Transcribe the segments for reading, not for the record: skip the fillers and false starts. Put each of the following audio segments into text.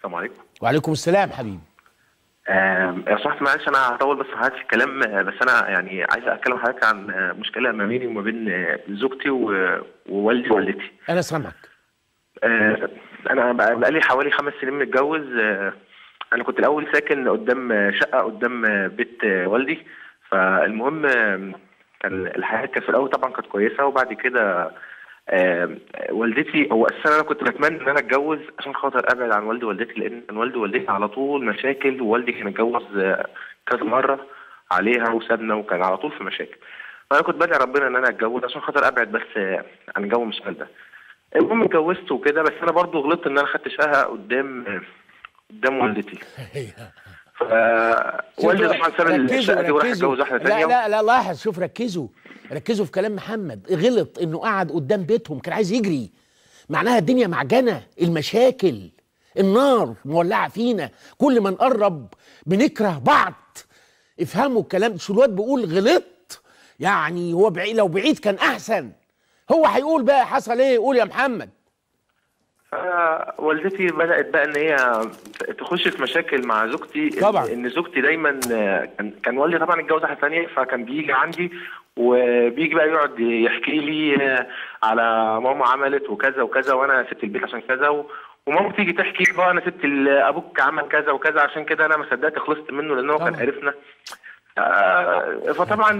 السلام عليكم. وعليكم السلام حبيبي. يا صاحبي معلش انا هطول بس حضرتك في الكلام، بس انا يعني عايز اتكلم حضرتك عن مشكلة ما بيني وما بين زوجتي ووالدي ووالدتي. انا سامعك. انا بقالي حوالي 5 سنين متجوز. انا كنت الاول ساكن قدام شقه قدام بيت والدي، فالمهم كان الحياة كانت في الاول طبعا كانت كويسة، وبعد كده والدتي، هو اساسا انا كنت بتمنى ان انا اتجوز عشان خاطر ابعد عن والدي ووالدتي، لان كان والدي ووالدتي على طول مشاكل، ووالدي كان اتجوز كذا مرة عليها وسابنا، وكان على طول في مشاكل. فانا كنت بدعي ربنا ان انا اتجوز عشان خاطر ابعد بس عن جو المشاكل ده. المهم اتجوزت وكده، بس انا برضو غلطت ان انا خدت شقه قدام والدتي. والدي طبعا ساب الشقة دي وراح اتجوز واحدة ثانية. لا لا لا، لاحظ، شوف، ركزوا في كلام محمد. غلط انه قعد قدام بيتهم، كان عايز يجري. معناها الدنيا معجنه، المشاكل، النار مولعه فينا، كل ما نقرب بنكره بعض. افهموا الكلام. شو الواد بيقول غلط، يعني هو بعيد، لو بعيد كان احسن. هو هيقول بقى حصل ايه؟ قول يا محمد. والدتي بدأت بقى ان هي تخش في مشاكل مع زوجتي. طبعا ان زوجتي دايما كان والدي طبعا اتجوز واحدة ثانية، فكان بيجي عندي وبيجي بقى يقعد يحكي لي على ماما عملت وكذا وكذا، وانا سبت البيت عشان كذا، وماما تيجي تحكي بقى انا سبت ابوك عمل كذا وكذا، عشان كده انا ما صدقت خلصت منه لان هو كان قرفنا. فطبعا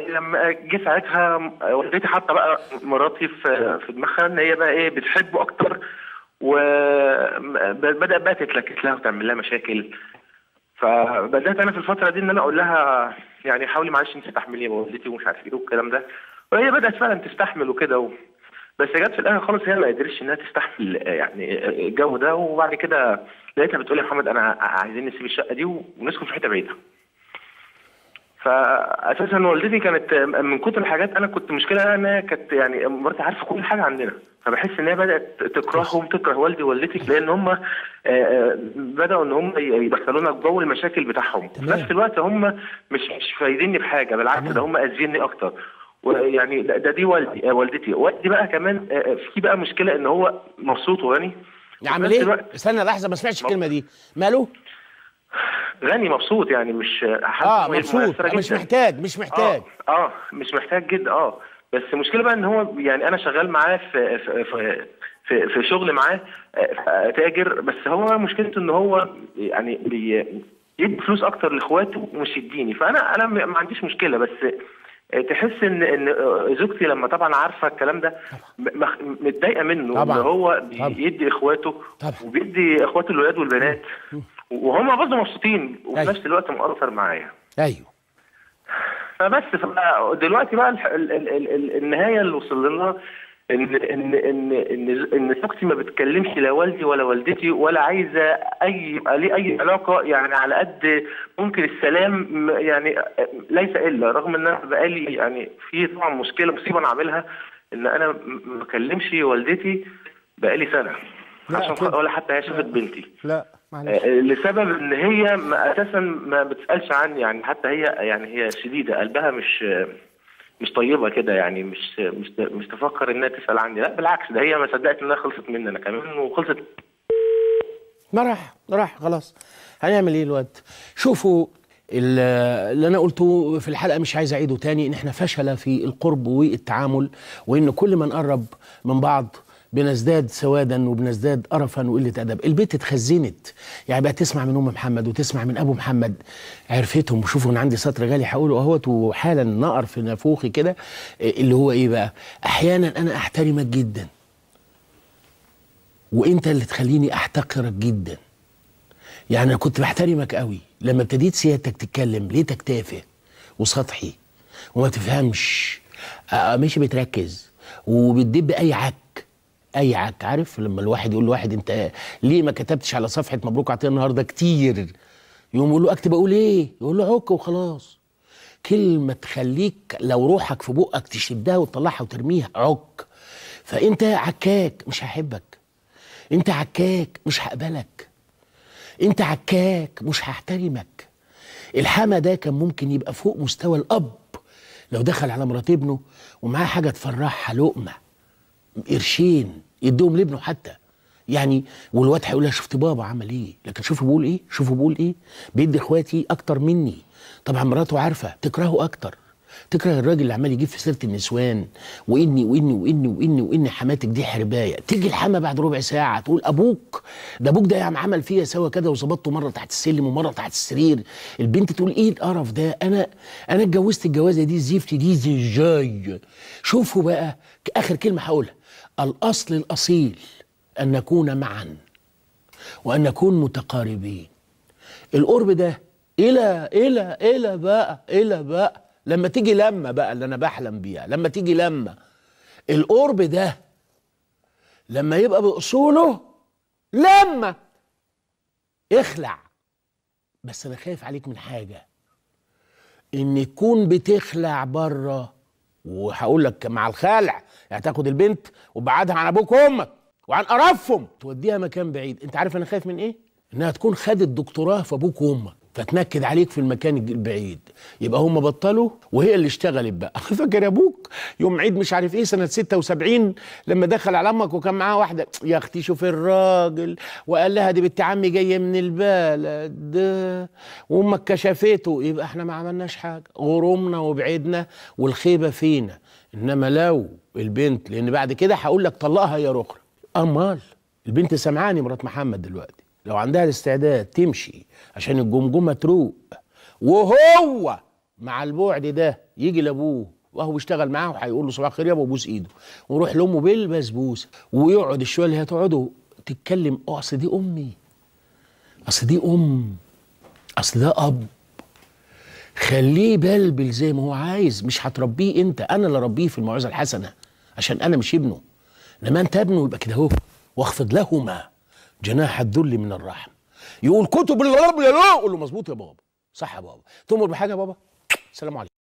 لما جه ساعتها والدتي حاطه بقى مراتي في دماغها ان هي بقى ايه بتحبه اكتر، وبدأ بقى تتلكك لها وتعمل لها مشاكل. فبدات انا في الفترة دي ان انا اقول لها يعني حاولي معلش انت تستحملي يا والدتي ومش عارف ايه والكلام ده، وهي بدات فعلا تستحمل وكده بس جت في الاخر خالص هي ما قدرتش انها تستحمل يعني الجو ده. وبعد كده لقيتها بتقول لي يا محمد انا عايزين نسيب الشقة دي ونسكن في حتة بعيدة. فاساسا والدتي كانت من كتر الحاجات، انا كنت مشكلة انا كانت يعني مراتي عارفه كل حاجة عندنا، فبحس ان هي بدات تكرههم، تكره والدي ووالدتي، لان هم بداوا ان هم يدخلونا جوه المشاكل بتاعهم. في نفس الوقت هم مش فايديني بحاجة، بالعكس ده هم اذيني اكتر. ويعني ده دي والدي والدتي. والدي بقى كمان في بقى مشكلة ان هو مبسوط وغني. عامل ايه؟ استنى لحظة، ما سمعتش الكلمة دي. ماله؟ غني مبسوط، يعني مش مبسوط، مش محتاج، مش محتاج. مش محتاج جدا. بس المشكلة بقى ان هو يعني انا شغال معاه في في في في شغل معاه تاجر، بس هو مشكلته ان هو يعني بيدي فلوس اكتر لاخواته ومش يديني. فانا ما عنديش مشكلة، بس تحس ان زوجتي لما طبعا عارفه الكلام ده متضايقة منه ان هو بيدي اخواته وبيدي اخواته الولاد والبنات، وهم برضه مبسوطين وفي نفس الوقت مقصر معايا. ايوه. فبس دلوقتي بقى النهاية اللي وصل لنا ان ان ان ان ان زوجتي ما بتكلمش لا والدي ولا والدتي ولا عايزه اي ليه اي علاقة، يعني على قد ممكن السلام يعني ليس الا. رغم ان انا بقالي يعني في طبعا مشكلة مصيبة انا عاملها ان انا ما بكلمش والدتي بقالي سنة، عشان ولا حتى هي شافت بنتي. لا معلش، لسبب ان هي اساسا ما بتسالش عني، يعني حتى هي يعني هي شديدة قلبها مش طيبة كده، يعني مش تفكر انها تسال عني، لا بالعكس ده هي ما صدقت انها خلصت مني انا كمان وخلصت. ما راح خلاص. هنعمل ايه الواد؟ شوفوا اللي انا قلته في الحلقة مش عايز اعيده تاني، ان احنا فشل في القرب والتعامل، وان كل ما نقرب من بعض بنزداد سوادا وبنزداد قرفا وقلة ادب. البيت اتخزنت، يعني بقى تسمع من ام محمد وتسمع من ابو محمد، عرفتهم. شوفوا انا عندي سطر غالي هقوله اهوت وحالا نقر في نافوخي كده، اللي هو ايه بقى؟ احيانا انا احترمك جدا وانت اللي تخليني احتقرك جدا. يعني انا كنت بحترمك قوي، لما ابتديت سيادتك تتكلم لقيتك تافه وسطحي وما تفهمش، مش بتركز وبتدب اي عك اي عك. عارف لما الواحد يقول لواحد انت ليه ما كتبتش على صفحة مبروك عطية النهارده كتير، يقوم يقول له اكتب اقول ايه؟ يقول له عك وخلاص. كلمة تخليك لو روحك في بقك تشدها وتطلعها وترميها، عك. فانت عكاك مش هحبك، انت عكاك مش هقبلك، انت عكاك مش هحترمك. الحما ده كان ممكن يبقى فوق مستوى الاب لو دخل على مرات ابنه ومعاه حاجة تفرحها، لقمة قرشين يديهم لابنه حتى، يعني والواد هيقول لها شفت بابا عمل ايه، لكن شوفوا بيقول ايه، شوفوا بيقول ايه، بيدي اخواتي اكتر مني. طبعا مراته عارفه، تكرهه اكتر، تكره الراجل اللي عمال يجيب في سيره النسوان، واني واني واني واني واني حماتك دي حربايه. تيجي الحما بعد ربع ساعة تقول ابوك ده، ابوك ده يا عم عمل فيا سوا كده، وظبطته مرة تحت السلم ومرة تحت السرير. البنت تقول ايه القرف ده، انا اتجوزت الجوازه دي الزفت دي ازاي؟ شوفوا بقى اخر كلمة هقولها، الاصل الاصيل ان نكون معا وان نكون متقاربين. القرب ده الى الى الى بقى الى بقى لما تيجي لما بقى اللي انا بحلم بيها، لما تيجي لما القرب ده لما يبقى باصوله، لما اخلع. بس انا خايف عليك من حاجة، ان يكون بتخلع بره، وهقول لك مع الخلع يعني تاخد البنت وبعدها عن ابوك وامك وعن قرفهم توديها مكان بعيد. انت عارف انا خايف من ايه؟ انها تكون خدت دكتوراه في ابوك وامك، فتنكد عليك في المكان البعيد، يبقى هم بطلوا وهي اللي اشتغلت بقى. فاكر ابوك يوم عيد مش عارف ايه سنة 76 لما دخل على امك وكان معاه واحدة، يا اختي شوف الراجل، وقال لها دي بنت عمي جاية من البلد، وامك كشفته، يبقى احنا ما عملناش حاجة، غرمنا وبعدنا والخيبه فينا. انما لو البنت، لان بعد كده هقول لك طلقها يا رخرة، امال البنت سمعاني مرات محمد دلوقتي لو عندها الاستعداد تمشي عشان الجمجمة تروق، وهو مع البعد ده يجي لابوه وهو بيشتغل معاه وهيقول له صباح الخير يابا وبوس ايده، ويروح لامه بالبسبوسه ويقعد الشويه اللي هتقعده تتكلم، اصل دي امي، اصل دي ام، اصل ده اب. خليه بلبل زي ما هو عايز، مش هتربيه انت، انا اللي اربيه في الموعظة الحسنة عشان انا مش ابنه، لما انت ابنه يبقى كده اهو. واخفض لهما جناح الذل من الرحم. يقول كتب الرب يا، قول له مظبوط يا بابا، صح يا بابا، تؤمر بحاجة يا بابا، سلام عليكم.